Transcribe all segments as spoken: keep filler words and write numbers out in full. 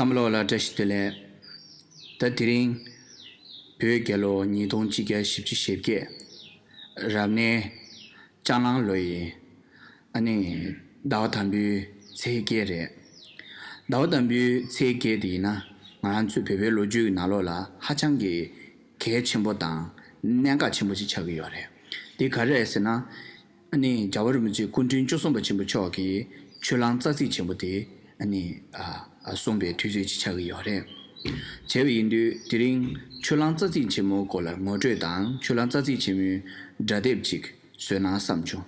རྣམ་པ་ལོ་ལ་བཀྲ་ཤིས་བདེ་ལེགས། ད་དེ་རིང་བོད་རྒྱལ་ལོ་ཉིས་སྟོང་གཅིག་བརྒྱ་བཞི་བཅུ་ཞེ་བརྒྱད། རབ་གནས་ལྕགས་གླང་ལོ་ཡི་ཨ་ནི་ཟླ་བ་དང་པོའི་ཚེས་བརྒྱད་རེད། ཟླ་བ་དང་པོའི་ཚེས་བརྒྱད་དེ་ཡིན་ན་ང་རང་ཚོའི་བོད་པའི་ལོ་རྒྱུས་ཀྱི་ནང་ལོགས་ལ་ཧ་ཅང་གི་གལ་ཆེན་པོ་དང་གནད་འགག་ཆེན་པོ་ཞིག་ཆགས་ཀྱི་ཡོད་རེད། འདི་ག་རེ་རེད་ཟེར་ན། ཨ་ནི་རྒྱལ་བ་རིན་པོ་ཆེ་སྐུ་ཕྲེང་བཅུ་གསུམ་པ་ཆེན་པོ་མཆོག་གིས་ཆོས་གླང་རྩ་ཚིག་ཆེན་པོ་དེ་ཨ་ནི་ཨ་ཨ་གསུངས་པའི་དུས་ཚོད་ཅིག་ཆགས་ཀྱི་ཡོད་རེད། བྱས་པ་ཡིན་དུས་དེ་རིང་ཆོས་གླང་རྩ་ཚིག་ཆེན་མོའི་སྐོར་ལ་ངོ་སྤྲོད་དང་ཆོས་གླང་རྩ་ཚིག་ཆེན་མོའི་སྒྲ་དེབ་ཅིག་བཟོས་ན་བསམ་བྱུང་།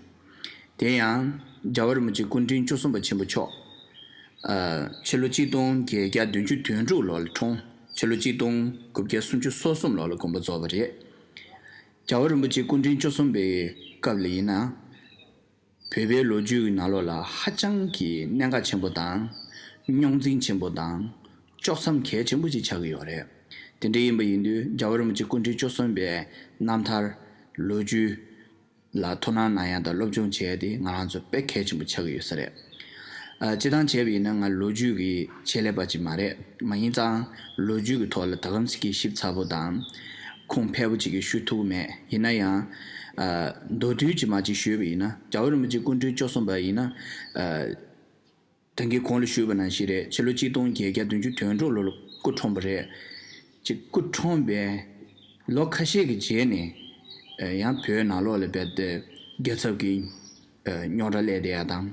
དེ་ཡང་རྒྱལ་བ་རིན་པོ་ཆེ་སྐུ་ཕྲེང་བཅུ་གསུམ་པ་ཆེན་པོ་མཆོག་ཨ་ཕྱི་ལོ་གཅིག་སྟོང་བརྒྱད་བརྒྱ་བདུན་ཅུ་དོན་དྲུག་ལོ་ལ་འཁྲུངས། ཕྱི་ལོ་གཅིག་སྟོང་དགུ་བརྒྱ་སུམ་ཅུ་སོ་གསུམ་ལོ་ལ་དགོངས་པ་རྫོགས་པ་རེད། རྒྱལ་བ་རིན་པོ་ཆེ་སྐུ་ཕྲེང་བཅུ་གསུམ་པའི་སྐབས་ལ་ཡིན་ན། བོད་པའི་ལོ་རྒྱུས་ཀྱི་ནང་ལོགས་ལ་ཧ་ཅང་གི་གནད་འགག་ཆེན་པོ་དང་། རྙོག་འཛིང་ཆེན་པོ་དང་། དཀྱོག་མཚམས་གལ་ཆེན་པོ་ཅིག་ཆགས་ཀྱི་ཡོད་རེད། དེ་འདྲ་ཡིན་པ་ཡིན་དུས་རྒྱལ་བ་རིན་པོ་ཆེ་སྐུ་ཕྲེང་བཅུ་གསུམ་པའི་རྣམ་ཐར། ལོ་རྒྱུས་ལ་ཐུགས་སྣང་གནང་ཡ་དང་སློབ་སྦྱོང་བྱས་ཏེ་ང་རང་ཚོ་དཔེ་གལ་ཆེན་པོ་ཆགས་ཀྱི་ཡོད་ས་རེད། ཨ་སྤྱིར་བཏང་བྱས་པ་ཡིན་ན་ང་ལོ་རྒྱུས་ཀྱི་ཆེད་ལས་པ་ཅིག་མ་རེད། མ་ཡིན་ཙང་ལོ་རྒྱུས་ཀྱི་ཐོག་ལ་ད་གམ་ཚིག་གི་ཞིབ་ཚགས་པོ་དང་། ཁུངས་འཕེར་པོ་ཅིག་གི་ཞུ་ཐུབ་མེད། ཡིན་ན་ཡང་། ཨ་མདོར་བསྡུས་ཅིག་མ་ཅིག་ཞུས་པ་ཡིན་ན་རྒྱལ་བ་རིན་པོ་ཆེ་སྐུ་ཕྲེང་བཅུ་གསུམ་པ་ཡིན་ན། ཨ་ད་གིན་གོང་ལ་ཞུས་པ་ནང་བཞིན་རེད། ཕྱི་ལོ་གཅིག་སྟོང་བརྒྱད་བརྒྱ་བདུན་ཅུ་དོན་དྲུག་ལོ་ལ་སྐུ་འཁྲུངས་པ་རེད། ཅིག་སྐུ་འཁྲུངས་པའི་ལོ་ཁ་ཤས་ཀྱི་རྗེས་ནས་ཡང་བོད་ནང་ལོགས་ལ་རྦད་དེ་རྒྱལ་ཚབ་ཀྱི་རྙོག་དྲ་སླེབས་བསྡད་ཡ་དང་།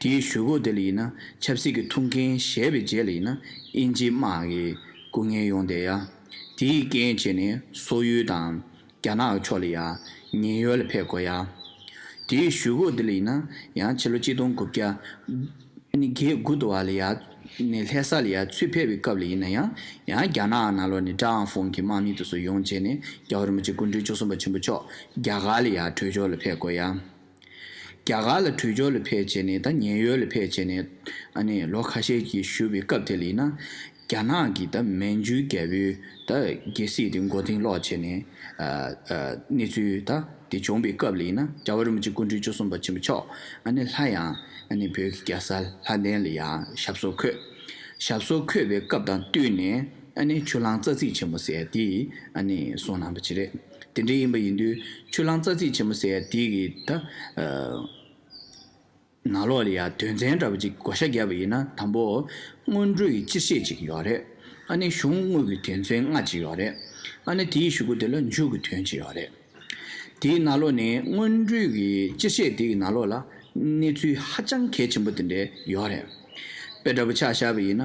དེའི་གཞུག་གུ་དེ་ལ་ཡིན་ན་ཆབ་སྲིད་ཀྱི་ཐུགས་འགན་བཞེས་པའི་རྗེས་ལ་ཡིན་ན་དབྱིན་ཇིའི་དམག་གི་སྐུ་ངལ་ཡོང་བསྡད་ཡ། དེའི་རྐྱེན་བྱས་ནས་སོག་ཡུལ་དང་རྒྱ་ནག་གི་ཕྱོགས་ལ་ཡ་ཉེན་གཡོལ་ལ་ཕེབས་དགོས་ཡ། དེའི་གཞུག་གུ་དེ་ལ་ཡིན་ན་ཡང་ཕྱི་ལོ་གཅིག་སྟོང་དགུ་བརྒྱ་ནི་བརྒྱད་དགུ་དུ་བ་ལ་ཡ་ནི་ལྷ་ས་ལ་ཡ་ཚུར་ཕེབས་པའི་སྐབས་ལ་ཡིན་ན་ཡང་ཡང་རྒྱ་ནག་ནང་ལོགས་ནས་ཀྲང་ཧྥུང་གི་དམག་མི་དེ་ཚོ་ཡོང་བྱས་ནས་རྒྱལ་བ་རིན་པོ་ཆེ་སྐུ་ཕྲེང་བཅུ་གསུམ་པ་ཆེན་པོ་མཆོག་རྒྱ་གར་ལ་ཡ་བྲོས་བྱོལ་ལ་ཕེབས་དགོས་ཡ། རྒྱ་གར་ལ་བྲོས་བྱོལ་ལ་ཕེབས་བྱས་ནས་ད་ཉེན་གཡོལ་ལ་ཕེབས་བྱས་ནས་ཨ་ནི་ལོ་ཁ་ཤས་ཀྱི་བཞུགས་པའི་སྐབས་དེ་ལ་ཡིན་ན་རྒྱ་ནག་གི་ད་མན་ཇུའི་རྒྱལ་པོའི་ད་རྒྱལ་སྲིད་དེ་མགོ་རྟིང་སློག་བྱས་ནས་ཨ་ཨ་གནས་ཚུལ་ད་དེ་བྱུང་བའི་སྐབས་ལ་ཡིན་ན་རྒྱལ་བ་རིན་པོ་ཆེ་སྐུ་ཕྲེང་བཅུ་གསུམ་པ་ཆེན་པོ་མཆོག་ཨ་ནི་སླར་ཡང་ཨ་ནི་བོད་ཀྱི་རྒྱལ་ས་ལྷ་ལྡན་ལ་ཡང་ཞབས་སོར་འཁོད། ཞབས་སོར་འཁོད་པའི་སྐབས་དང་བསྟུན་ནས་ཨ་ནི་ཆོས་གླང་རྩ་ཚིག་ཆེན་མོ་ཟེར་དེ་ཨ་ནི་གསུངས་གནང་བ་ཅིག་རེད། དེ་འདྲ་ཡིན་པ་ཡིན་དུས་ཆོས་གླང་རྩ་ཚིག་ཆེན་མོ་ཟེར་དེ་གི་ད་ཨ། ནང་ལོགས་ལ་ཡང་དོན་ཚན་འདྲ་པོ་ཅིག་བགོ་བཤའ་བརྒྱབ་པ་ཡིན་ན་དང་པོ་སྔོན་འགྲོའི་སྤྱི་བཤད་ཅིག་ཡོད་རེད། ཨ་ནི་གཞུང་དངོས་ཀྱི་དོན་ཚན་ལྔ་ཅིག་ཡོད་རེད། ཨ་ནི་དེའི་གཞུག་གུ་དེ་ལ་མཇུག་གི་དོན་ཅིག་ཡོད་རེད། དེའི་ནང་ལོགས་ནས་སྔོན་འགྲོའི་གི་སྤྱི་བཤད་དེ་གི་ནང་ལོགས་ལ་གནས་ཚུལ་ཧ་ཅང་གལ་ཆེན་པོ་དེ་འདྲ་ཡོད་རེད། དཔེ་འདྲ་པོ་ཆ་བཞག་པ་ཡིན་ན།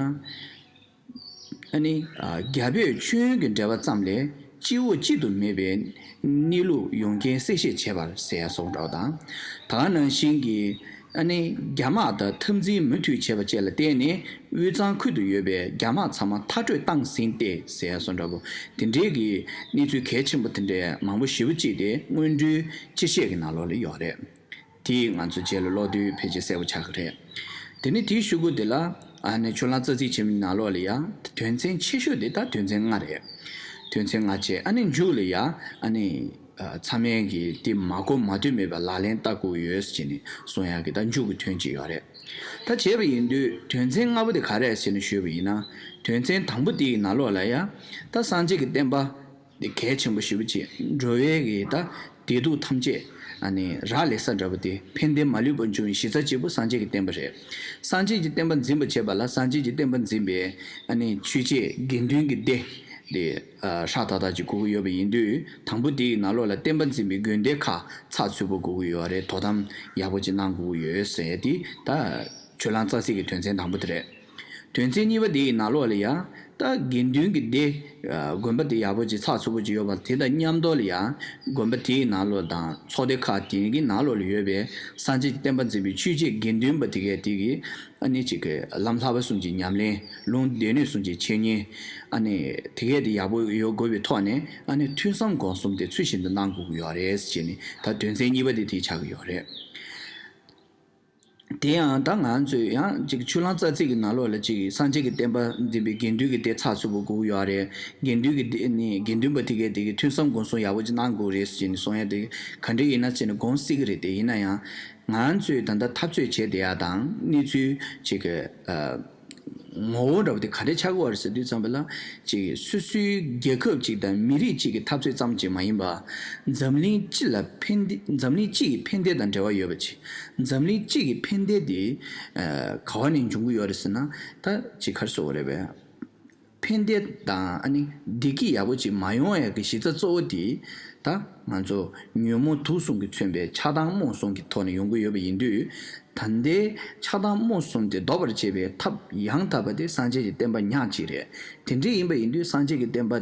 ཨ་ནི་རྒྱ་བོད་མཆོད་ཡོན་གྱི་འབྲེལ་བ་ཙམ་ལས་སྤྱི་བོ་གཅིག་ཏུ་མེད་པའི་གནས་ལུགས་ཡོངས་དགེ་གསལ་བཤད་བྱེད་པར་ཟེར་ཡ་སོགས་འདྲ་བ་དང་། ད་ག་ནང་བཞིན་གྱི་ཨ་ནི་རྒྱ་དམག་དང་འཐབ་འཛིང་མུ་མཐུད་བྱས་པ་བཅས་ལ་བརྟེན་ནས་དབུས་གཙང་ཁུལ་དུ་ཡོད་པའི་རྒྱ་དམག་ཚང་མ་མཐར་སྐྲོད་བཏང་ཟིན་ཏེ་ཟེར་ཡ་སོགས་འདྲ་པོ་དེ་འདྲའི་གི་གནས་ཚུལ་གལ་ཆེན་པོ་དེ་འདྲའི་མང་པོ་ཞེ་པོ་ཅིག་དེ་སྔོན་འགྲོའི་སྤྱི་བཤད་ཀྱི་ནང་ལོགས་ལ་ཡོད་རེད། དེ་ང་ཚོ་རྗེས་ལ་ཀློག་དུས་ཕལ་ཆེར་གསལ་པོ་ཆགས་ཀྱི་རེད། དེ་ནས་དེའི་གཞུག་གུ་དེ་ལ་ཨ་ནི་ཆོས་གླང་རྩ་ཚིག་ཆེན་མོའི་ནང་ལོགས་ལ་ཡང་དོན་ཚན་ཆེ་ཤོས་དེ་ད་དོན་ཚན་ལྔ་རེད། དོན་ཚན་ལྔ་བྱས་ཨ་ནི་མཇུག་ལ་ཡང་ཨ་ནི་ཚང་མས་ཀྱི་དེ་མ་གོ་མ་ཐོས་མེད་པ་ལག་ལེན་བསྟར་དགོས་ཡོད་ཟེར་ནས་གསུང་ཡག་གི་ད་མཇུག་གི་དོན་ཅིག་ཡོད་རེད། ད་བྱས་པ་ཡིན་དུས་དོན་ཚན་ལྔ་པོ་དེ་ག་རེ་ཟེར་ནས་ཞུས་པ་ཡིན་ན། དོན་ཚན་དང་པོ་དེའི་ནང་ལོགས་ལ་ཡང་ད་སངས་རྒྱས་ཀྱི་བསྟན་པ། འདི་གལ་ཆེན་པོ་ཞེ་པོ་ཅིག་འགྲོ་བའི་གི་ད་བདེ་སྡུག་ཐམས་ཅད་ཨ་ནི་རག་ལས་ས་འདྲ་པོ་དེ་ཕན་བདེ་མ་ལུས་པ་འབྱུང་བའི་གཞི་རྩ་གཅིག་པུ་སངས་རྒྱས་ཀྱི་བསྟན་པ་རེད། སངས་རྒྱས་ཀྱི་བསྟན་པ་འཛིན་པ་བྱེད་པ་ལ་སངས་རྒྱས་ཀྱི་བསྟན་པ་འཛིན་པའི་ཨ་ནི་ཆོས་བྱེད་དགེ་འདུན་གྱི་སྡེ་དེ་ཧྲག་ཏག་ཏག་ཅིག་དགོས་ཀྱི་ཡོད་པ་ཡིན་དུས་དང་པོ་དེའི་ནང་ལོགས་ལ་བསྟན་པ་འཛིན་པའི་དགོན་སྡེ་ཁག་ཚགས་ཚུད་པོ་དགོས་ཀྱི་ཡོད་རེད། དོ་དམ་ཡག་པོ་ཅིག་གནང་དགོས་ཀྱི་ཡོད་ཟེར་ཡ་དེ་ད། ཆོས་གླང་རྩ་ཚིག་གི་དོན་ཚན་དང་པོ་དེ་རེད། དོན་ཚན་གཉིས་པ་དེ་ཡི་ནང་ལོགས་ལ་ཡང་ད་དགེ་འདུན་གྱི་སྡེ། དགོན་པ་དེ་ཡག་པོ་ཅིག་ཚགས་ཚུད་པོ་ཅིག་ཡོད་པ་དེ་དང་མཉམ་དུ་ལ་ཡང་དགོན་པ་དེའི་ནང་ལོགས་དང་ཚོགས་སྡེ་ཁག་དེ་གི་ནང་ལོགས་ལ་ཡོད་པའི་སངས་རྒྱས་ཀྱི་བསྟན་པ་འཛིན་པའི་ཆོས་བྱེད་དགེ་འདུན་པ་དེ་གས་དེ་གི་ཨ་ནི་ཅིག་གི་ལམ་བསླབ་པ་གསུམ་གྱི་ཉམས་ལེན། ལུང་སྡེ་སྣོད་གསུམ་གྱི་འཆད་ཉན། ཨ་ནི་དེ་གས་དེ་ཡག་པོ་ཡོད་དགོས་པའི་ཐོག་ནས་ཨ་ནི་ཐོས་བསམ་སྒོམ་གསུམ་དེ་ཚུལ་བཞིན་དུ་གནང་དགོས་ཀྱི་ཡོད་རེད་ཟེར་ནས་ད་དོན་ཚན་གཉིས་པ་དེ་དེ་ཆགས་ཀྱི་ཡོད་རེད། དེ་ཡང་ད་ང་ཚོས་ཡང་ཅིག་ཆོས་གླང་རྩ་ཚིག་གི་ནང་ལོགས་ལ་ཅིག་སངས་རྒྱས་ཀྱི་བསྟན་པ་འཛིན་པའི་དགེ་འདུན་གྱི་སྡེ་ཚགས་ཚུད་པོ་དགོས་ཀྱི་ཡོད་རེད། དགེ་འདུན་གྱི་སྡེ་ནི་དགེ་འདུན་པ་དེ་གས་དེ་གི་ཐོས་བསམ་སྒོམ་གསུམ་ཡག་པོ་ཅིག་གནང་དགོས་རེད་ཟེར་ནས་གསུང་ཡ་དེ་ག་འདྲ་ཡིན་ན་ཟེར་ནས་དགོངས་སྲིད་ཀྱི་རེད། དེ་ཡིན་ན་ཡང་ང་ཚོས་ད་ལྟ་འཐབ་རྩོད་བྱས་བསྡད་ཡ་དང་གནས་ཚུལ་ཅིག་གི་ཨ་ ངོ་བོ་འདྲ་པོ་དེ་ག་འདྲ་ཆགས་ཀྱི་ཡོད་རེད་ཟེར་དུས་ཙམ་པ་ལ། ཅིག་སོ་སོའི་རྒྱལ་ཁབ་ཅིག་དང་མི་རིགས་ཅིག་གི་འཐབ་རྩོད་ཙམ་ཅིག་མ་ཡིན་པ། འཛམ་གླིང་སྤྱི་ལ་ཕན་བདེ་འཛམ་གླིང་སྤྱི་ཡི་ཕན་བདེ་དང་འབྲེལ་བ་ཡོད་པ་ཅིག་འཛམ་གླིང་སྤྱི་ཡི་ཕན་བདེ་དེ་ཨ་ག་བ་ནས་འབྱུང་གི་ཡོད་རེད་ཟེར་ན། ད་ཅིག་ག་རེ་ཟེར་དགོས་རེད་པས། ཕན་བདེ་དང་ཨ་ནི་བདེ་སྐྱིད་ཡག་པོ་ཅིག་མ་ཡོང་ཡག་གི་གཞི་རྩ་གཙོ་བོ་དེ། ད་ང་ཚོ་ཉོན་མོངས་དུག་གསུམ་གྱིས་མཚོན་པའི་ཆགས་སྡང་རྨོངས་གསུམ་གྱི་ཐོག་ནས་ཡོང་གི་ཡོད་པ་ཡིན་དུས། ད་ལྟའི་ཆགས་སྡང་རྨོངས་གསུམ་དེ་ཟློག་པར་བྱེད་པའི་ཐབས་ཡང་དག་པ་དེ་སངས་རྒྱས་ཀྱི་བསྟན་པ་ཉག་གཅིག་རེད། དེ་འདྲ་ཡིན་པ་ཡིན་དུས་སངས་རྒྱས་ཀྱི་བསྟན་པ་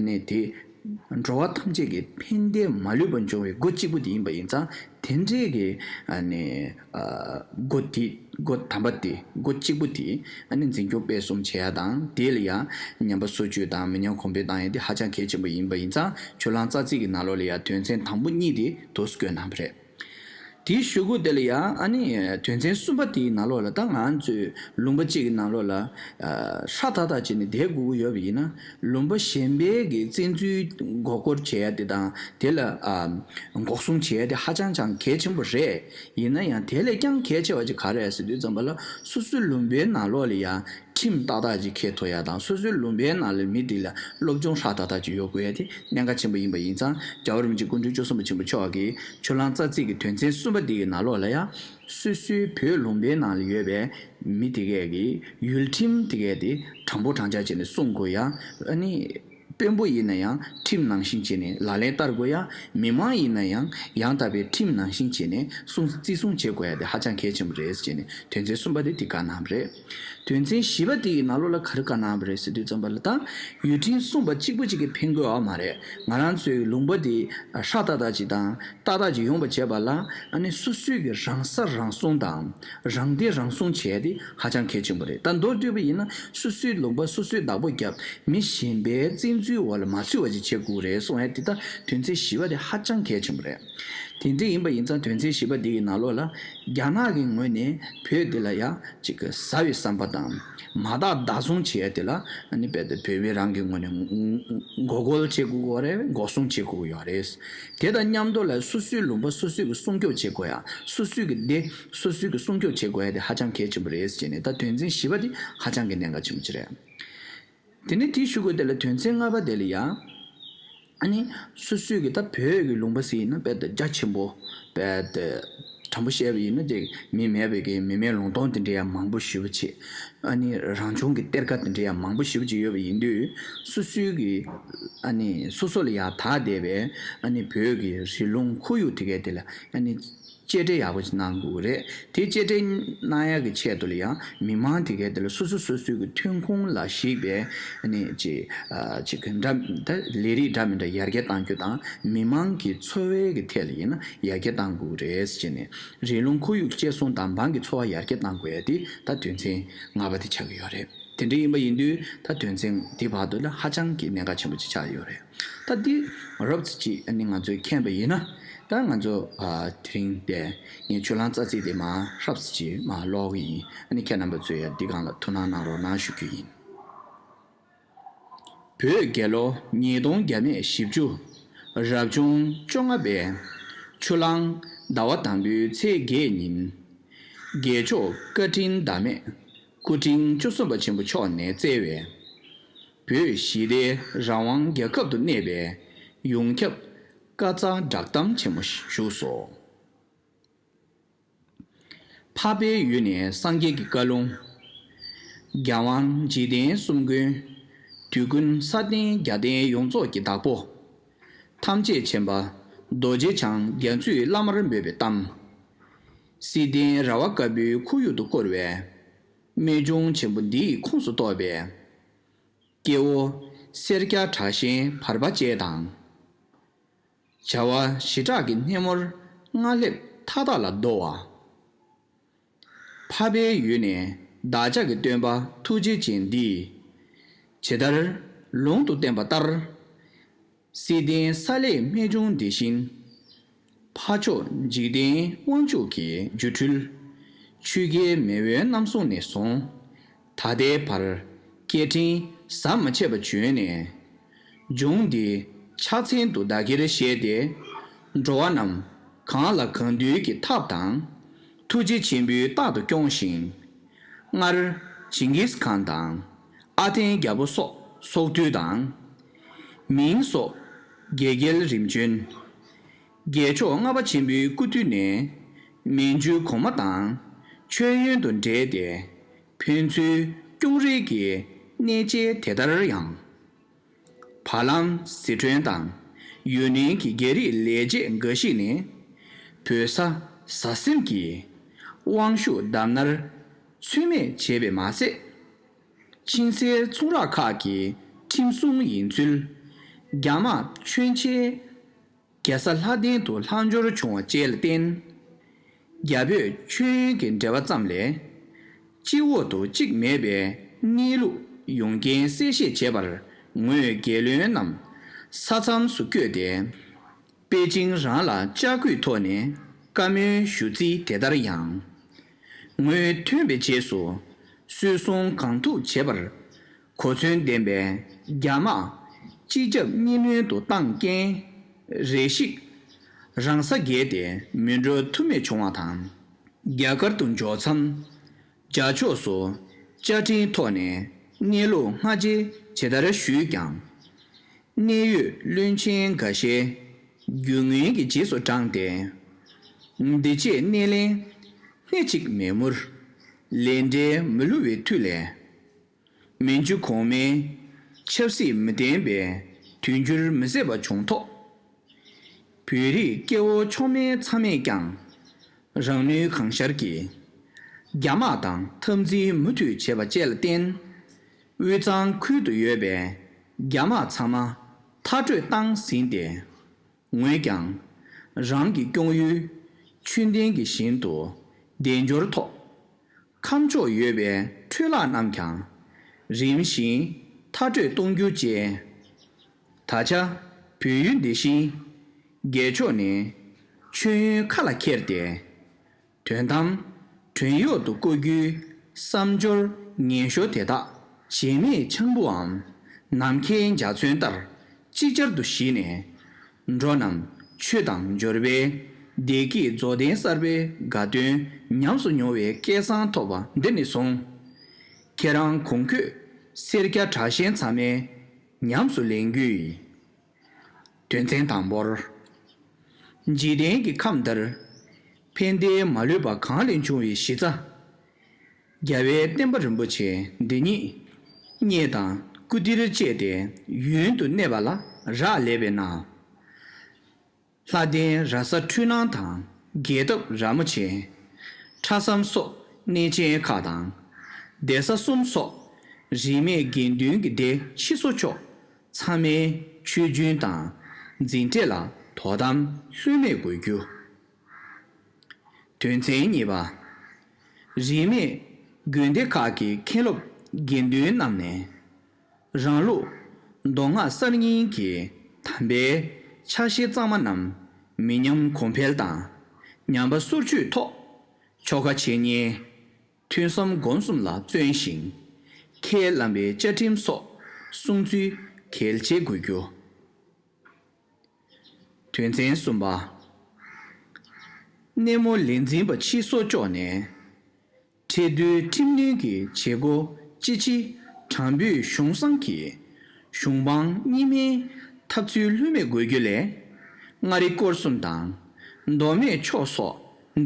ནི་དེ་འགྲོ་བ་ཐམས་ཅད་ཀྱི་ཕན་བདེ་མ་ལུས་པ་འབྱུང་བའི་སྒོ་གཅིག་པུ་དེ་ཡིན་པ་ཡིན་ཙང་། དེ་འདྲའི་གི་ཨ་ནི་ཨ་སྒོ་དེ་སྒོ་དམ་པ་དེ་སྒོ་གཅིག་པུ་དེ་ཨ་ནི་འཛིན་སྐྱོང་སྤེལ་གསུམ་བྱེད་ཡ་དང་། དེ་ལ་ཡང་ཉམས་པ་སོར་ཆུད་དང་མི་ཉམས་གོང་འཕེལ་བཏང་ཡ་དེ་ཧ་ཅང་གལ་ཆེན་པོ་ཡིན་པ་ཡིན་ཙང་། ཆོས་ལམ་རྩ་ཚིག་གི་ནང་ལོགས་ལ་ཡང་དོན་ཚན་དང་པོ་གཉིས་དེ་འདུག་སེ་བཀོད་གནང་བ་རེད། དེའི་གཞུག་གུ་དེ་ལ་ཡང་ཨ་ནི་དོན་ཚན་གསུམ་པ་དེའི་ནང་ལོགས་ལ། ད་ང་ཚོའི་ལུང་པ་གཅིག་གི་ནང་ལོགས་ལ་ཨ་ཧྲ་ཐག་ཐག་བྱས་ནས་བསྡད་དགོས་ཀྱི་ཡོད་པ་ཡིན་ན། ལུང་པ་གཞན་པའི་གི་བཙན་འཛུལ་མགོ་སྐོར་བྱེད་ཡ་དེ་དང་། དེ་ལ་ཨ་འགོག་སྲུང་བྱེད་ཡ་དེ་ཧ་ཅང་ཅང་གལ་ཆེན་པོ་རེད། ཡིན་ན་ཡང་དེ་ལས་ཀྱང་གལ་ཆེ་བ་ཅིག་ག་རེ་རེད་ཟེར་དུས་ཙམ་པ་ལ། སོ་སོའི་ལུང་པའི་ནང་ལོགས་ལ་ཡང་ཁྲིམས་ཏག་ཏག་ཅིག་འཁེལ་ཐུབ་ཡ་དང་། སོ་སོའི་ལུང་པའི་ནང་ལ་མི་དེ་ལ་སློབ་སྦྱོང་ཧྲ་ཐག་ཐག་ཅིག་ཡོད་དགོས་ཡ་དེ་གནད་འགག་ཆེན་པོ་ཡིན་པ་ཡིན་ཙང་། རྒྱལ་བ་རིན་པོ་ཆེ་སྐུ་ཕྲེང་བཅུ་གསུམ་པ་ཆེན་པོ་མཆོག་གིས་ཆོས་ལམ་རྩ་ཚིག་གི་དོན་ཚན་གསུམ་པ་འདི་གི་ནང་ལོགས་ལ་ཡང་། སོ་སོའི་བོད་ལུང་པའི་ནང་ལ་ཡོད་པའི་མི་དེ་གས་ཀྱི་ཡུལ་ཁྲིམས་དེ་གས་དེ་དྲང་པོ་དྲང་བཞག་བྱས་ནས་སྲུང་དགོས་ཡ། ཨ་ནི་དཔོན་པོ་ཡིན་ན་ཡང་ཁྲིམས་ནང་བཞིན་བྱས་ནས་ལག་ལེན་བསྟར་དགོས་ཡ། མི་མང་ཡིན་ན་ཡང་ཡང་དག་པའི་ཁྲིམས་ནང་བཞིན་བྱས་ནས་སྲུང་བརྩི་སྲུང་བྱེད་དགོས་ཡ་དེ་ཧ་ཅང་གལ་ཆེན་པོ་རེད་ཟེར་ནས་དོན་ཚན་གསུམ་པ་དེ་དེ་བཀའ་གནང་བ་རེད། དོན་ཚན་བཞི་པ་དེ་ཡི་ནང་ལོགས་ལ་ག་རེ་བཀའ་གནང་བ་རེད་ཟེར་དུས་ཙམ་པ་ལ། ད་ཡུལ་ཁྲིམས་སྲུང་བ་གཅིག་པུ་གཅིག་གིས་ཕན་གྱི་ཡོད་མ་རེད། ང་རང་ཚོའི་ལུང་པ་དེ་ཧྲ་ཏག་ཏག་ཅིག་དང་ཏག་ཏག་ཅིག་ཡོང་བ་བྱེད་པ་ལ། ཨ་ནི་སོ་སོའི་གི་རང་ས་རང་སྲུང་དང་རང་བདེ་རང་སྲུང་བྱས་ཏེ་ཧ་ཅང་གལ་ཆེན་པོ་རེད། ད་མདོར་བསྡུས་པ་ཡིན་ན། སོ་སོའི་ལུང་པ་སོ་སོས་བདག་པོ་བརྒྱབ། མི་གཞན་པའི་བཙན་འཛུལ་འོག་ལ་མ་ཚུད་པ་ཅིག་བྱེད་དགོས་རེད་གསུང་ཡ་དེ། ད་དོན་ཚན་བཞི་པ་དེ་ཧ་ཅང་གལ་ཆེན་པོ་རེད། དེ་འདྲ་ཡིན་པ་ཡིན་ཙང་དོན་ཚན་བཞི་པ་འདི་ཡི་ནང་ལོགས་ལ། རྒྱ་ནག་གི་ངོས་ནས་བོད་འདི་ལ་ཡ་ཅིག་གི་ཟ་བའི་བསམ་པ་དང་། མ་དག་བདག་བཟུང་བྱེད་ཡ་དེ་ལ། ཨ་ནི་རྦད་དེ་བོད་མི་རང་གི་ངོས་ནས་མགོ་སྐོར་བྱེད་དགོས་ཀྱི་ཡོད་རེད། འགོག་སྲུང་བྱེད་དགོས་ཀྱི་ཡོད་རེད། དེ་དང་མཉམ་དུ་ལ་སོ་སོའི་ལུང་པ་སོ་སོས་ཀྱི་སྲུང་སྐྱོབ་བྱེད་དགོས་ཡ། སོ་སོའི་གི་སྡེ་སོ་སོས་ཀྱི་སྲུང་སྐྱོབ་བྱེད་དགོས་ཡ་དེ་ཧ་ཅང་གལ་ཆེན་པོ་རེད་ཟེར་ནས། ད་དོན་ཚན་བཞི་པ་དེ་ཧ་ཅང་གི་གནད་འགག་ཆེན་པོ་ཅིག་རེད། དེ་ནས་དེའི་གཞུག་གུ་དེ་ལ་དོན་ཚན་ལྔ་པ་དེ་ལ་ཡང་། ཨ་ནི་སོ་སོའི་གི་ད་བོད་ཀྱི་ལུང་པ་ཟེར་ཡིན་ན་རྦད་དེ་རྒྱ་ཆེན་པོ། རྦད་དེ་དྲང་པོ་བཤད་པ་ཡིན་ན། དེ་མི་མེད་པའི་གི་མི་མེད་ལུང་སྟོང་དེ་འདྲ་ཡང་མང་པོ་ཞེ་པོ་ཅིག་ཨ་ནི་རང་བྱུང་གི་གཏེར་ཁ་དེ་འདྲ་ཡང་མང་པོ་ཞེ་པོ་ཅིག་ཡོད་པ་ཡིན་དུས། སོ་སོའི་གི་ཨ་ནི་སོ་སོ་ལ་ཡང་དག་བསྡད་པའི་ཨ་ནི་བོད་ཀྱི་རི་ལུང་ཁོར་ཡུག་དེ་གས་དེ་ལ་ཨ་ནི། གཅེས་སྤྲས་ཡག་པོ་ཞིག་གནང་དགོས་རེད། དེ་གཅེས་སྤྲས་གནང་ཡག་གི་ཆེད་དུ་ལ་ཡང་མི་མང་དེ་གས་དེ་ལ་སོ་སོ་སོ་སོའི་གི་ཐོན་ཁུངས་ལ་གཞིགས་པའི་ཨ་ནི་ཅིག་ཨ་ཅིག་གི་འདྲ་ད་ལས་རིགས་འདྲ་མི་འདྲ་ཡར་རྒྱས་གཏང་རྒྱུ་དང་། མི་མང་གི་འཚོ་བའི་གི་ཐད་ལ་ཡིན་ན་ཡར་རྒྱས་གཏང་དགོས་རེད་ཟེར་ནས། རི་ལུང་ཁོར་ཡུག་གཅེས་སྲུང་དང་འབངས་ཀྱི་འཚོ་བ་ཡར་རྒྱས་གཏང་དགོས་ཡ་དེ་ད་དོན་ཚན་ལྔ་པ་དེ་ཆགས་ཀྱི་ཡོད་རེད། དེ་འདྲ་ཡིན་པ་ཡིན་དུས་ད་དོན་ཚན་འདི་བར་དུ་ལ་ཧ་ཅང་གི་གནད་འགག་ཆེན་པོ་ཅིག་ཆགས་ཡོད་རེད། ད་འདི་རོབ་ཙམ་ཅིག་ཨ་ནི་ང་ཚོས་མཁྱེན་པ་ཡིན་ན། ད་ང་ཚོ་ཨ་དེ་རིང་དེ་ངས་ཆོས་ལམ་རྩ་ཚིག་དེ་མར་ཧྲབ་ཙམ་ཅིག་མར་ཀློག་གི་ཡིན། ཨ་ནི་ཁྱེད་རྣམ་པ་ཚོས་ཡང་འདི་སྒང་ལ་ཐུགས་སྣང་གནང་རོགས་གནང་ཞུ་རྒྱུ་ཡིན། བོད་རྒྱལ་ལོ་ཉིས་སྟོང་བརྒྱ་མེད་བཞི་བཅུ། རབ་བྱུང་བཅོ་ལྔ་པའི་ཆུ་གླང་ཟླ་བ་དང་པོའི་ཚེས་བརྒྱད་ཉིན། རྒྱལ་མཆོག་བཀའ་དྲིན་ཟླ་མེད་སྐུ་ཕྲེང་བཅུ་གསུམ་པ་ཆེན་པོ་མཆོག་ནས་བསྩལ་བའི་བོད་ཞི་བདེའི་རང་དབང་རྒྱལ་ཁབ་ཏུ་གནས་པའི་ཡོངས་ཁྱབ་བཀའ་སྩལ་བསྒྲགས་གཏམ་ཆེན་མོ་བཞུགས་སོ། འཕགས་པའི་ཡུལ་ནས་སངས་རྒྱས་ཀྱི་བཀའ་ལུང་། རྒྱལ་དབང་འཇིག་རྟེན་གསུམ་མགོན། དུས་ཀུན་ས་སྟེང་རྒྱལ་བསྟན་ཡོངས་རྫོགས་ཀྱི་བདག་པོ། ཐམས་ཅད་མཁྱེན་པ་རྡོ་རྗེ་འཆང་རྒྱ་མཚོའི་བླ་མར་འབོད་པའི་གཏམ། བསིལ་ལྡན་ར་བ་དཀར་པོའི་ཁོར་ཡུག་ཏུ་བསྐོར་བའི། རྨད་བྱུང་ཆེན་པོ་འདི་ཡི་ཁོངས་སུ་གཏོགས་པའི། སྐྱེ་བོ་སེར་སྐྱ་དྲག་ཞན་བར་པ་བཅས་དང་། བྱ་བ་ཞི་དྲག་གི་སྣེ་མོར་སྔར་སླེབས་མཐའ་དག་ལ་བདོ་བ། འཕགས་པའི་ཡུལ་ནས་བདག་ཅག་གི་སྟོན་པ་ཐུགས་རྗེ་ཅན་འདིས། ཇི་ལྟར་ལུང་དུ་བསྟན་པ་ལྟར། བསིལ་ལྡན་ས་ལེ་རྨད་བྱུང་འདི་བཞིན། འཕགས་མཆོག་འཇིག་རྟེན་དབང་ཕྱུག་གི་སྒྱུ་འཕྲུལ། ཆོས་རྒྱལ་མེས་དབོན་རྣམ་གསུམ་ནས་བཟུང་། ད་ལྟའི་བར་སྐད་འཕྲིན་ཟམ་མ་ཆད་པར་བྱོན་ནས། ལྗོངས་འདི་ཕྱག་མཚན་དུ་བདག་གིར་བཞེས་ཏེ། འགྲོ་བ་རྣམས་གང་ལ་གང་འདུལ་གྱི་ཐབས་དང་། ཐུགས་རྗེ་ཆེན་པོས་རྟག་ཏུ་སྐྱོང་ཞིང་། སྔར་ ཇིང་གིས་ཁཱན་དང་ཨ་ཐན་རྒྱལ་པོ་སོགས་སྲོག་བདུད་དང་། མིང་སོགས་རྒྱལ་རྒྱལ་རིམ་བྱོན། རྒྱལ་མཆོག་ལྔ་པ་ཆེན་པོའི་སྐུ་དུས་ནས་མན་ཇུ་གོང་མ་དང་མཆོད་ཡོན་དུ་འབྲེལ་ཏེ་ཕན་ཚུན་སྐྱོང་རེས་ཀྱི་གནད་བཅས་དེ་ལྟར་ཡང་། བར་ལམ་ཟི་ཁྲོན་དང་ཡུན་ནན་གྱི་རྒྱ་རིགས་ལས་བྱེད་འགའ་ཞིག་ནས་བོད་ས་ཟ་ཟིམ་གྱིས་དབང་ཤུགས་བརྡབ་གནར་ཚུལ་མེད་བྱས་པས་མ་ཟད། ཆིན་སའི་ཚོང་ར་ཁག་གི་ཁྲིམས་སྲུང་ཡིན་ཚུལ། རྒྱ་དམག་མཆོད་མཇལ་རྒྱལ་ས་ལྷ་ལྡན་དུ་ལྷག་འབྱོར་བྱུང་བ་བཅས་ལ་བརྟེན། རྒྱ་བོད་མཆོད་ཡོན་གྱི་འབྲེལ་བ་ཙམ་ལས། གཅིག་འོག་ཏུ་གཅིག་མེད་པའི་གནས་ལུགས་ཡོངས་རྐྱེན་གསལ་བཤད་བྱེད་པར་ངོས་རྒྱལ་བློན་རྣམས་ས་མཚམས་སུ་བསྐྱོད་དེ། པེ་ཅིང་རང་ལ་བཅར་དགོས་ཐོག་ནས་བཀའ་མོལ་ཞུ་རྩིས་དེ་ལྟར་ཡང་། ངོས་ཐོན་པའི་རྗེས་སུ་སུད་སྲུང་གང་ཐུབ་བྱེད་པར་གོ་མཚོན་ལྡན་པའི་རྒྱ་དམག་སྤྱི་ཁྱབ་གཉིས་སྣོན་དུ་བཏང་རྐྱེན། རེ་ཞིག་རང་ས་བརྒལ་ཏེ་མི་འགྲོ་ཐུབ་མེད་བྱུང་བ་དང་། རྒྱ་གར་དུ་འབྱོར་མཚམས་རྒྱ་ཕྱོགས་སུ་བཅའ་ཁྲིམས་ཐོག་ནས་གནས་ལུགས་སྔ་རྗེས་ཇི་ལྟར་ཞུས་ཀྱང་། གནད་ཡོད་བློན་ཆེན་འགའ་ཤས་རྒྱུ་དངོས་ཀྱི་རྗེས་སུ་འབྲངས་ཏེ། འདི་ཆེད་སྣེ་ལེན་སྣེ་གཅིག་མེད་མུར་ལས་འབྲེལ་མི་བསླུ་བའི་མཐུ་ལས། མན་ཇུ་གོང་མའི་ཆབ་སྲིད་མི་བརྟན་པའི་དུས་འགྱུར་མི་བཟད་པ་བྱུང་ཐོག་བོད་རིགས་སྐྱེ་བོ་མཆོག་དམན་ཚང་མས་ཀྱང་རང་ནུས་གང་ཤར་གྱིས་རྒྱ་དམག་དང་འཐབ་འཛིང་མུ་མཐུད་བྱས་པ་བཅས་ལ་བརྟེན། དབུས་གཙང་ཁུལ་དུ་ཡོད་པའི་རྒྱ་དམག་ཚང་མ་མཐར་སྐྲོད་བཏང་ཟིན་ཏེ། ངོས་ཀྱང་རང་གི་སྐྱོང་ཡུལ་ཆོས་ལྡན་གྱི་ཞིང་དུ་བདེ་འབྱོར་ཐོག་ཁམས་ཕྱོགས་ཡོད་པའི་འཕྲུལ་ལག་རྣམས་ཀྱང་རིམ་བཞིན་མཐར་སྐྲོད་གཏོང་རྒྱུ་བཅས། ད་ཆ་བོད་ཡུལ་འདི་བཞིན་རྒྱལ་ཕྱོགས་ནས་མཆོད་ཡོན་ཁ་ལ་འཁྱེར་ཏེ། དོན་དམ་བྲན་གཡོག་ཏུ་བཀོལ་རྒྱུའི་བསམ་སྦྱོར་ངན་ཤོས་དེ་དག་བྱེད་མེད་ཆང་བུའམ་ནམ་མཁའི་འཇའ་ཚོན་ལྟར་ཅིག་ཅར་དུ་ཞི་ནས། འགྲོ་རྣམས་ཆོས་དང་འབྱོར་པའི་བདེ་སྐྱིད་རྫོགས་ལྡན་གསར་པའི་དགའ་སྟོན་ཉམས་སུ་མྱོང་བའི་སྐལ་བཟང་ཐོབ་པ་འདི་ནས་བཟུང་། ཁྱེད་རང་གོང་འཁོད་སེར་སྐྱ་དྲག་ཞན་ཚང་མས་ཉམས་སུ་ལེན་རྒྱུ་ཡིན། དོན་ཚན་དང་པོར། འཇིག་རྟེན་གྱི་ཁམས་འདིར་ཕན་བདེ་མ་ལུས་པ་གང་ལས་འབྱུང་བའི་གཞི་རྩ། རྒྱལ་བའི་བསྟན་པ་རིན་པོ་ཆེ་འདི་ཉིད་རྙེད་དང་བཀུར་སྟིར་བཅས་ཏེ་ཡུན་དུ་གནས་པ་ལ་རག་ལས་པས་ན། ལྷ་ལྡན་ར་ས་འཕྲུལ་སྣང་དང་རྒྱས་བཏབ་ར་མོ་ཆེ། ཁྲ་ཟམ་སོགས་གནས་ཆེན་ཁག་དང་། གདན་ས་གསུམ་སོགས་རིས་མེད་དགེ་འདུན་གྱི་སྡེ་ཕྱི་སོ་ཕྱོགས་ཚང་མའི་ཆོས་རྒྱུན་དང་འཛིན་གྲྭ་ལ་དོ་དམ་ལྷོད་མེད་དགོས་རྒྱུ། དོན་ཚན་གཉིས་པ། རིས་མེད་དགོན་སྡེ་ཁག་གི་མཁན་སློབ་དགེ་འདུན་རྣམས་ནས། རང་ལུགས་མདོ་སྔགས་གསར་རྙིང་གི་དམ་པའི་ཕྱག་བཞེས་གཙང་མ་རྣམས་མི་ཉམས་གོང་འཕེལ་དང་ཉམས་པ་སོར་ཆུད་ཐོག་ཆོ་ག་བྱེད་ཉེས། ཐོས་བསམ་སྒོམ་གསུམ་ལ་བརྩོན་ཞིང་། ཁས་བླངས་པའི་བཅའ་ཁྲིམས་སོགས་སྲུང་ཚུལ་གལ་ཆེ་དགོས་རྒྱུ། དོན་ཚན་གསུམ་པ། གནས་མོ་ལས་འཛིན་པ་ཕྱི་སོ་ཕྱོགས་ནས། ཁྲལ་བསྡུའི་ཁྲིམས་གནོན་གྱི་བྱེད་སྒོ་ཅི་ཆེ་དྲང་པོའི་གཞུང་བསྲང་གིས་གཞུང་དཔང་གཉིས་སྨན་ཐབས་ཚུལ་ལྷོད་མེད་དགོས་རྒྱུ་ལས། མངའ་རིས་སྐོར་གསུམ་དང་མདོ་སྨད་ཕྱོགས་སོགས་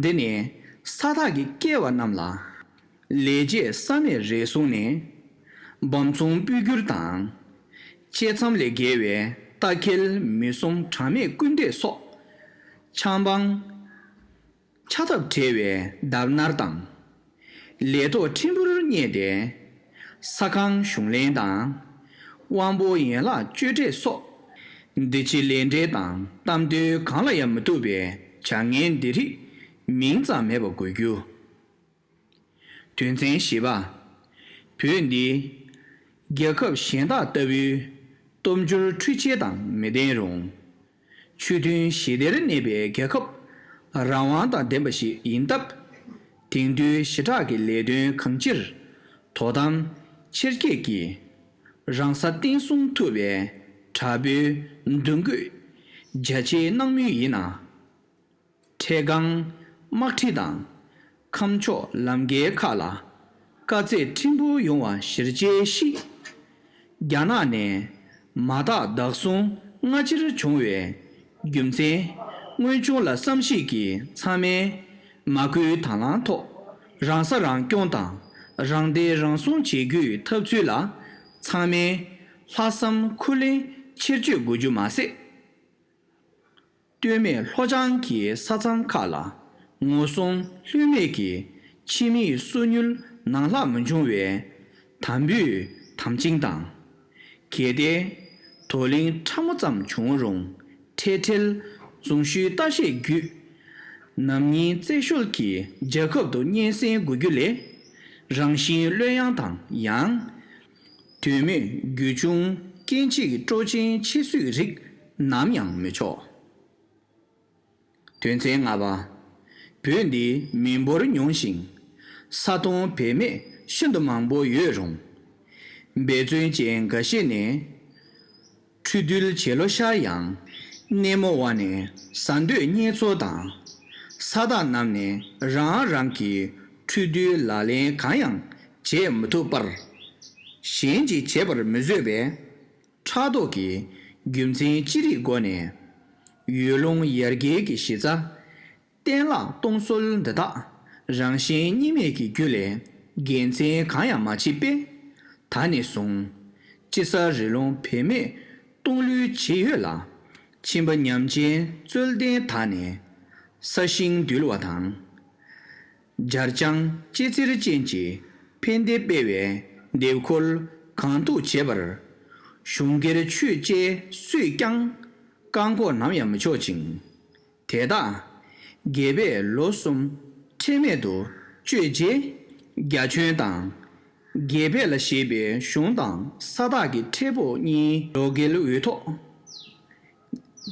འདི་ནས་ས་ཐག་གི་སྐལ་བ་རྣམས་ལ། ལས་བྱེད་ས་གནས་རེ་ཟུང་ནས་འབམ་ཚོང་སྤུས་བསྒྱུར་དང་། བཅད་མཚམས་ལས་བརྒལ་བའི་ལྟ་འཁེལ་མི་གསུམ་དྲང་མེད་སྐུལ་འདེད་སོགས་ཆང་འབང་ཆགས་ཐབས་བྲལ་བའི་བརྡབ་གནར་དང་། ལས་ཐོག་ཕྲན་བུར་བསྙད་དེ་ས་ཁང་གཞུང་ལེན་དང་། དབང་པོ་ཡན་ལག་གཅོད་འབྲེག་སོགས་འདི་ཕྱི་ལས་འབྲེལ་དང་གཏམ་དོན་གང་ལ་ཡང་མི་གཏུགས་པའི་བྱ་ངན་འདི་རིགས་མིང་ཙམ་མེད་པ་དགོས་རྒྱུ། དོན་ཚན་བཞི་པ། བོད་འདི་རྒྱལ་ཁབ་གཞན་དག་ལྟ་བུའི་སྟོབས་འབྱོར་འཕྲུལ་ཆས་དང་མི་ལྡན་རུང་། ཆོས་མཐུན་ཞི་བདེར་གནས་པའི་རྒྱལ་ཁབ་རང་དབང་དང་ལྡན་པ་ཞིག་ཡིན་སྟབས། དེང་དུས་ཞི་དྲག་གི་ལས་དོན་གང་ཅིར་དོ་དམ་ཆེར་སྐྱེད་ཀྱིས་རང་ས་བརྟན་སྲུང་ཐུབ་པའི་དྲག་པོའི་འདུ་འགོད་རྒྱ་ཆེ་གནང་མུས་ཡིན་ན། ཁྲལ་ཁང་། དམག་ཁྲི་དང་ཁམས་ཕྱོགས་ལམ་ཁའི་ཁག་ལ་ དཀའ་ཚེགས་ཕྲན་བུ་ཡོང་བ་གཞིར་བྱས་ཤིག་རྒྱ་ནག་ནས་མ་དག་བདག་བཟུང་སྔ་ཕྱིར་བྱུང་བའི་རྒྱུ་མཚན། དངོས་བྱུང་ལ་བསམ་གཞིག་གིས་ཚང་མས་མ་བསྐུལ་དང་བླངས་ཐོག་རང་ས་རང་སྐྱོང་དང་རང་བདེ་རང་སྲུང་བྱེད་རྒྱུའི་ཐབས་ཚུལ་ལ་ཚང་མས་ལྷག་བསམ་ཁུར་ལེན་ཆེར་བསྐྱེད་དགོས་རྒྱུ་མ་ཟད། སྟོད་སྨད་ལྷོ་བྱང་གི་ས་མཚམས་ཁག་ལ་ངོ་སྲུང་ལྷོད་མེད་ཀྱི་ཕྱི་མིའི་སོ་ཉུལ་ནང་ལྷག་མི་འབྱུང་བའི་དམ་འབུའི་དམ་བཅིངས་དང་། གལ་ཏེ་དོ་གླེང་ཕྲ་མོ་ཙམ་བྱུང་རུང་འཕྲལ་འཕྲལ་རྫུང་ཤུལ་ལྟ་བཤལ་བརྒྱུད། ནམ་ཉིན་རྩེ་ཤོལ་གྱི་རྒྱལ་ཁབ་ཏུ་སྙན་སེང་དགོས་རྒྱུ་ལས། རང་བཞིན་གློད་ཡངས་དང་ཡང་། དོན་མེད་རྒྱུ་ཆུང་རྐྱེན་གཅིག་གི་སྤྲོ་ཆེན་ཆེ་སུའི་རིགས་ནམ་ཡང་མི་ཆོག་དོན་ཚན་ལྔ་པ། བོད་འདི་མི་འབོར་ཉུང་ཞིང་ས་སྟོང་བེད་མེད་ཤིན་ཏུ་མང་པོ་ཡོད་རུང་། འབད་བརྩོན་ཅན་འགའ་ཤས་ནས་འཕྲོ་འདུལ་བྱེད་ལོ་ཤར་ཡང་སྣེ་མོ་བ་ནས་ཟ་འདོད་རྙེད་ཚོར་དང་ས་བདག་རྣམས་ནས་རང་རང་གི་འཕྲོ་འདུལ་ལག་ལེན་གང་ཡང་བྱེད་མི་ཐུབ་པར་གཞན་གྱིས་བྱེད་པར་མི་བཟོད་པའི་ཕྲག་དོག་གི་རྒྱུ་མཚན་ཅི་རིགས་སྒོ་ནས་ཡུལ་ལུང་ཡར་རྒྱས་ཀྱི་གཞི་རྩ་གཏན་བརླག་གཏོང་སྲོལ་འདི་དག་རང་གཞན་གཉིས་མེད་ཀྱི་རྒྱུ་ལས་དགེ་མཚན་གང་ཡང་མ་མཆིས་པས། ད་ནས་བཟུང་དཔྱིད་གསར་རི་ལུང་བེད་མེད་གཏོང་ལུགས་ཇི་ཡོད་ལ་ཁྱིམ་པ་ཉམས་ཅན་རྩོད་ལྡན་དག་ནས་ས་ཞིང་འདུལ་བ་དང་། སྦྱར་བྱང་ལྕེ་རྩེར་ཅན་གྱི་ཕན་བདེ་སྤེལ་བའི་འདེབས་འཁོལ་གང་ཐུག་བྱེད་པར་གཞུང་སྒེར་ཆོས་བཅས་སུས་ཀྱང་བཀག་འགོག་ནམ་ཡང་མི་ཆོག་ཅིང་། དེ་དག་རྒྱལ་པོས་ལོ་གསུམ་ཁྲེལ་མེད་དུ་སྤྱོད་རྗེས་རྒྱ་ཁྱོན་དང་རྒྱལ་པོ་ལ་ཞེས་པའི་གཞུང་དང་ས་བདག་གི་ཁྲེལ་དཔོག་གཉིས་ལོ་འགལ་འོས་ཐོག་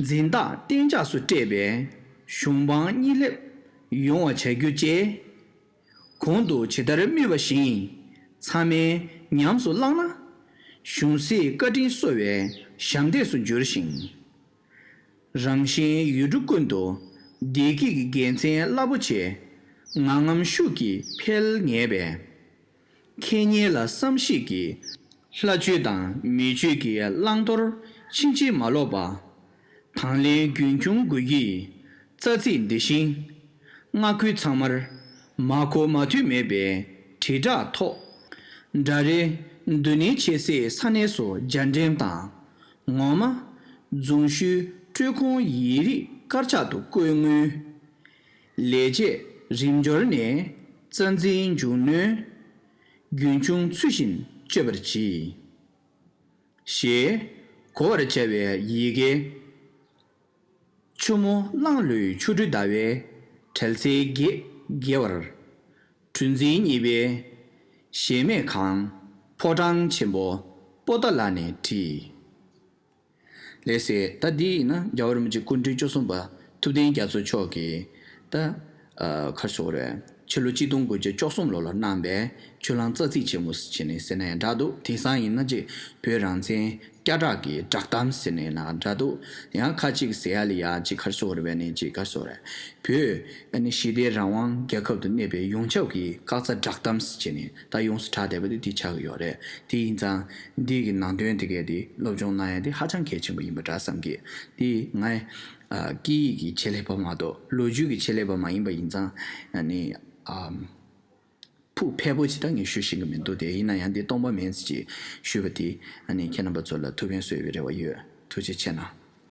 འཛིན་བདག་གཏན་འཇགས་སུ་སྤྲད་པའི་གཞུང་དཔང་གཉིས་སླེབས་ཡོང་བ་བྱ་རྒྱུ་བཅས། གོང་དུ་ཇི་ལྟར་སྨོས་པ་བཞིན་ཚང་མས་ཉམས་སུ་བླངས་ན། གཞུང་སྲིད་བཀའ་དྲིན་གསོ་བའི་ཞབས་འདེགས་སུ་འགྱུར་ཞིང་། རང་གཞན་ཡུལ་གྲུ་ཀུན་ཏུ་བདེ་སྐྱིད་ཀྱི་རྒྱལ་མཚན་རླབས་པོ་ཆེ་ངང་ངམ་ཤུགས་ཀྱིས་འཕེལ་ངེས་པས། ཁེ་གཉེར་ལ་བསམ་ཤེས་ཀྱི་ལྷ་ཆོས་དང་མི་ཆོས་ཀྱི་བླང་དོར་ཕྱིན་ཅི་མ་ལོག་པ། དང་ལེན་རྒྱུན་འཁྱོངས་དགོས་ཀྱི་རྩ་ཚིག་འདི་བཞིན། མངའ་ཁུལ་ཚང་མར་མ་གོ་མ་ཐོས་མེད་པའི་དྲིལ་བསྒྲགས་ཐོག་དགྲ་རེ་འདུ་ནི་ཆེ་སའི་ས་གནས་སུ་རྒྱ་འགྲེམས་དང་། ངོ་མ་རྫོང་ཤུལ་སྤྲོད་ཁུངས་ཡིག་རིགས་དཀར་ཆག་ཏུ་བཀོད་དངུལ། ལས་བྱེད་རིམ་འབྱོར་ནས་རྩ་འཛིན་མཇུག་སྣོན་རྒྱུན་འཁྱོངས་ཚུལ་བཞིན་སྤྱོད་པར་གྱིས། ཞེས་གོ་བར་བྱ་བའི་ཡི་གེ། ཆུ་མོ་གླང་ལོའི་ཆོ་འཕྲུལ་ཟླ་བའི་གྲལ་ཚེ་བརྒྱད་བརྒལ་བར། གྲུ་འཛིན་གཉིས་པའི་གཞལ་མེད་ཁང་ཕོ་བྲང་ཆེན་པོ་པོ་ཏཱ་ལ་ནས་བྲིས། ལགས་སེ། ད་འདི་ཡིན་ན་རྒྱལ་བ་རིན་པོ་ཆེ་སྐུ་ཕྲེང་བཅུ་གསུམ་པ་ཐུབ་བསྟན་རྒྱ་མཚོ་མཆོག་གིས་ད་ཨ་ག་རེ་ཟེར་དགོས་རེད། ཕྱི་ལོ་གཅིག་སྟོང་དགུ་བརྒྱ་བཅུ་གསུམ་ལོ་ལ་གནང་པའི་ཆུ་གླང་རྩ་ཚིག་ཆེན་མོ་ཟེར་ནས་ཟེར་ན་ཡང་འདྲ་འདུག་དེང་སང་ཡིན་ན་ཅིག་བོད་རང་བཙན་བསྐྱར་བསྒྲགས་ཀྱི་བསྒྲགས་གཏམ་ཟེར་ནས་ན་འདྲ་འདུག་ཡང་ཁ་ཅིག་ཟེར་ཡ་ལ་ཡ་ཅིག་ག་རེ་ཟེར་དགོས་རེད་པས་ནས་ཅིག་ག་རེ་ཟེར་དགོས་རེད། བོད་ཨ་ནི་ཞི་བདེ་རང་དབང་རྒྱལ་ཁབ་ཏུ་གནས་པའི་ཡོངས་ཁྱབ་ཀྱི་ཁ་ཚ་བསྒྲགས་གཏམ་ཟེར་ནས་ད་ཡོངས་སུ་གྲགས་བསྡད་པ་དེ་དེ་ཆགས་ཀྱི་ཡོད་རེད། དེ་ཡིན་ཙང་འདི་གི་ནང་དོན་དེ་གས་དེ་སློབ་སྦྱོང་གནང་ཡ་དེ་ཧ་ཅང་གལ་ཆེན་པོ་ཡིན་པ་འདྲ་བསམ་གི། དེ་ང་ཨ་སྐད་ཡིག་གི་ཆེད་ལས་པ་མ་གཏོགས་ལོ་རྒྱུས་ཀྱི་ཆེད་ལས་པ་མ་ཡིན་པ་ཡིན་ཙང་ཨ་ནི་ཨ་ཕུགས་ཕེབས་པོ་ཅིག་ད་ངས་ཞུ་ཤེས་ཀྱི་མི་འདུག་དེ་ཡིན་ན་ཡང་འདི་སྟོང་པ་མིན་ཅེས་ཞུས་པ་དེ་ཨ་ནི་ཁྱེད་རྣམ་པ་ཚོ་ལ་ཐུགས་ཕན་གསོས་པའི་རེ་བ་ཡོད། ཐུགས་རྗེ་ཆེ་གནང་།